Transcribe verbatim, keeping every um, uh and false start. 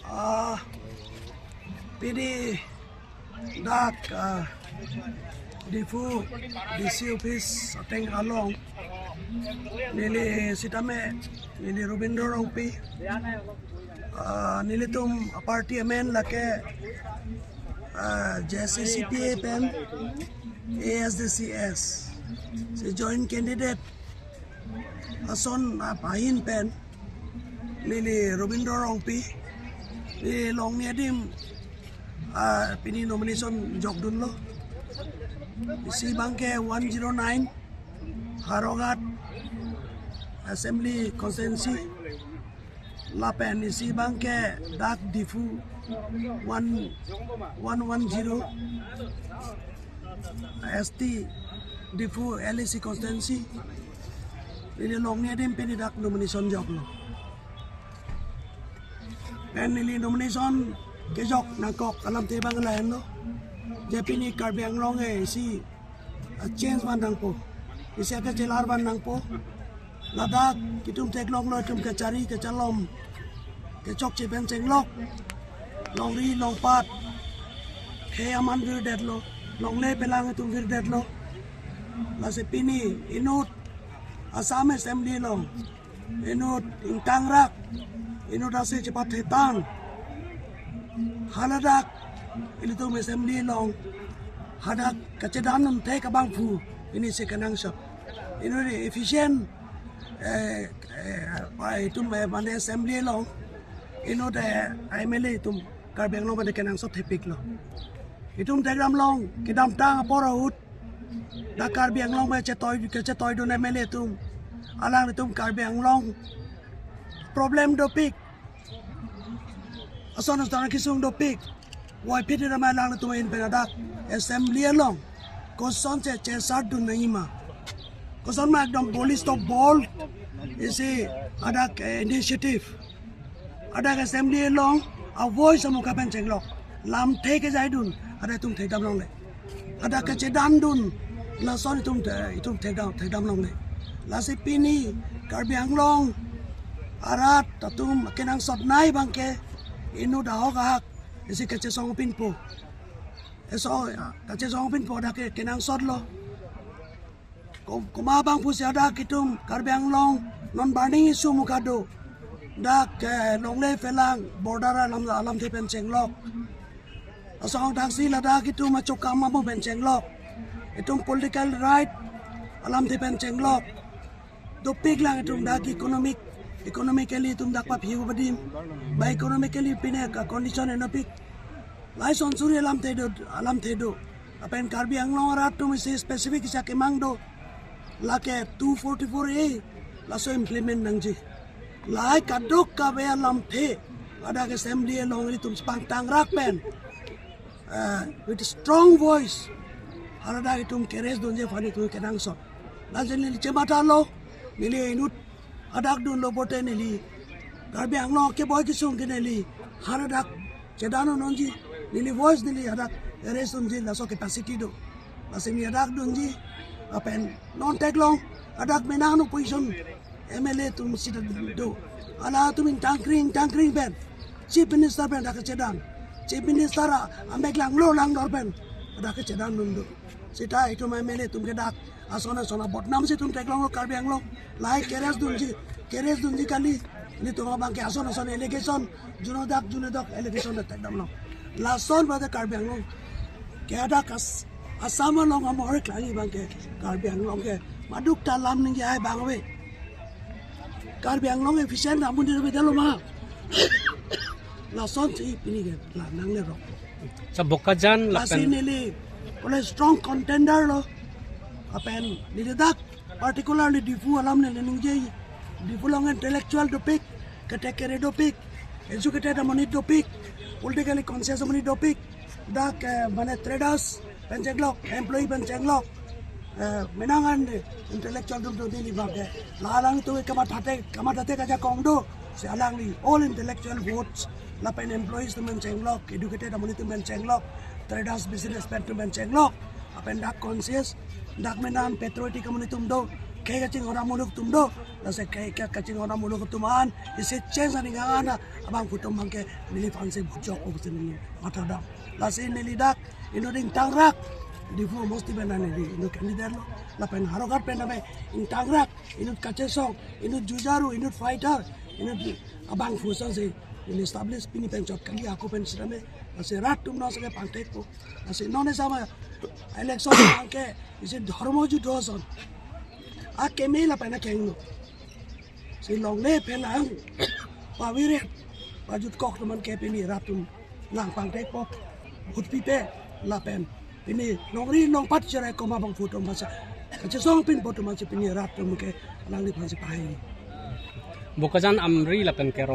Ah, pini dak, ah, Diphu D C office ateng along neli sitame neli Robindro Rongpi, ah, nelitum party amen lake, ah, J C C P A pen A S D C S si joint candidate ason apahin pen neli Robindro Rongpi, neli longni adim, ah, pini nomination jokdunlo. Isi abangke one zero nine Howraghat Assembly Constituency, lapen isi abangke dak Diphu one, one one zero S T Diphu L A C Constituency. Neli longni adim pini dak nomination joklo. Pen neli nomination kejok nangkok alamthe abang lahenlo. Je pini Karbi Anglong ke isi, ah, change van nangpo. Isi kachelar van nangpo. Ladak itum theklonglo, itum kachari kachalom kechokche pen chenglok. Longri longpat khei aman virdetlo. Longle pelang itum virdetlo. Lasi pini inut Assam Assembly along inut ingtangrak, inut ase chepathetang, haladak ilitum Assembly along hadak kachedan un thek abangphu pini si kenangsot. Inut efficient, eh, eh, pa itum, eh, mane Assembly along inut, eh, M L A itum Karbi Anglong pen kenangsot thepiklo. Itum thekdam long, kedamtang apor ahut dak Karbi Anglong pen chetoi, kechetoidun M L A atum, alanglitum Karbi Anglong problem dopik, ason ason kesung dopik, voiphit ramai alanglitum ahin pen hadak Assembly along kosonsi chesardun nangjima, kosonma ekdom bold to bold isi hadak, eh, initiative. Hadak Assembly along a-voice amukha pen chenglok, lamthe kejaidun hadak itum thekdam longle. Hadak kachedandun lason itum the-, itum thekdam, thekdam longle. Lasi pini Karbi Anglong arat atum kenangsotnei abangke inut ahok ahak isi kachesongpinpo. Eso, ya, kachesongpinpo hadak ke kenangsotlo. Kom-, komat abangphu si hadak itum Karbi Anglong non burning issue mukha do. Dak, eh, longle pelang border alam, alamthe pen chenglok. Asong daksi ladak itum achokam amu pen chenglok. Itum political right alamthe pen chenglok. Dopik lang itum dak economic, economically itum dak paphi adim. Ba economically pine ka condition enopik. Lason suri alamthe do, alamthe do. Lapen Karbi Anglong arat atum isi specific isi akemang do. Lake two forty-four A laso implement nangji. Lahai kadokave alamthe hadak Assembly along itum chepangtangrak pen, eh, with strong voice hadak itum ke-raise dunji aphan itum kenangsot. Lasi neli chemathalo, neli inut hadak dunlo pote neli Karbi Anglong keboi kesung ke neli hadak chedan un-eji, neli voice neli hadak raise unji laso capacity do. Lasi neli hadak dunji, lapen non theklong hadak menang opposition M L A atum si do. Halatum ingtangkring, ingtangkring pen Chief Minister pen hadak chedan. Chief Minister a, amek langlo langdor pen hadak chedandun do. Seta itum M L A atum ke dak ason ason abodnam si itum theklonglo Karbi Anglong. Lahai ke-raise dunji, ke-raise dunji kali. Nelitum abangke ason ason allegation, juno dak, juno dak allegation dak thekdam long. Lason bade Karbi Anglong ke hadak As-, Assam along amor klang abangke Karbi Anglong ke maduk ta lam ningje ai bang ave. Karbi Anglong efficient amun di beda lo ma. Lasonsi pini ke la nangle rok. Sa Bokajan lasi lapen neli ole strong contender lo. Lapen neli dak particularly Diphu alam neli ningje. Diphu along intellectual dopik, kete kere dopik, educated amonit dopik, politically conscious amonit dopik. Dak, eh, mane traders pen chenglok, employee pen chenglok, eh, menang an intellectual atum do neli abangke. La alangtum kamatha te, kamatha te kajakong do. Si alangli all intellectual votes, lapen employees atum pen chenglok, educated amonit atum pen chenglok, traders business pen atum pen chenglok, lapen dak conscious, dak menang patriotic amonit atum do. Khei kachingvai amonit atum do, lasi khei ka-, kachingvai amonit atum an, isi change aning an, abangphu atum abangke neliphan si bujok pusi neli matha dam. Lasi neli dak, inut ingtangrak, Diphu mosti pen neli inut candidate lo, lapen Howraghat pen name ingtangrak, inut kachesong, inut jujaru, inut fighter, inut abangphu asonsi, neli establish pini pen chot kali ako pen sitame, lasi rat atum non sake pangthekpo, lasi non esama election abangke, isi dhormo judo ason. Akeme lapen akengno. Si longle phelang paviret pajutkok atum abangke pini rat atum nangpangthekpo, vote pipe lapen pini longri longpat cherai koma abangphu atum aphansi kachesong pinpo atum aphansi pini rat atum ke alangliphansi pahai. Bokajan Amri lapen Kerong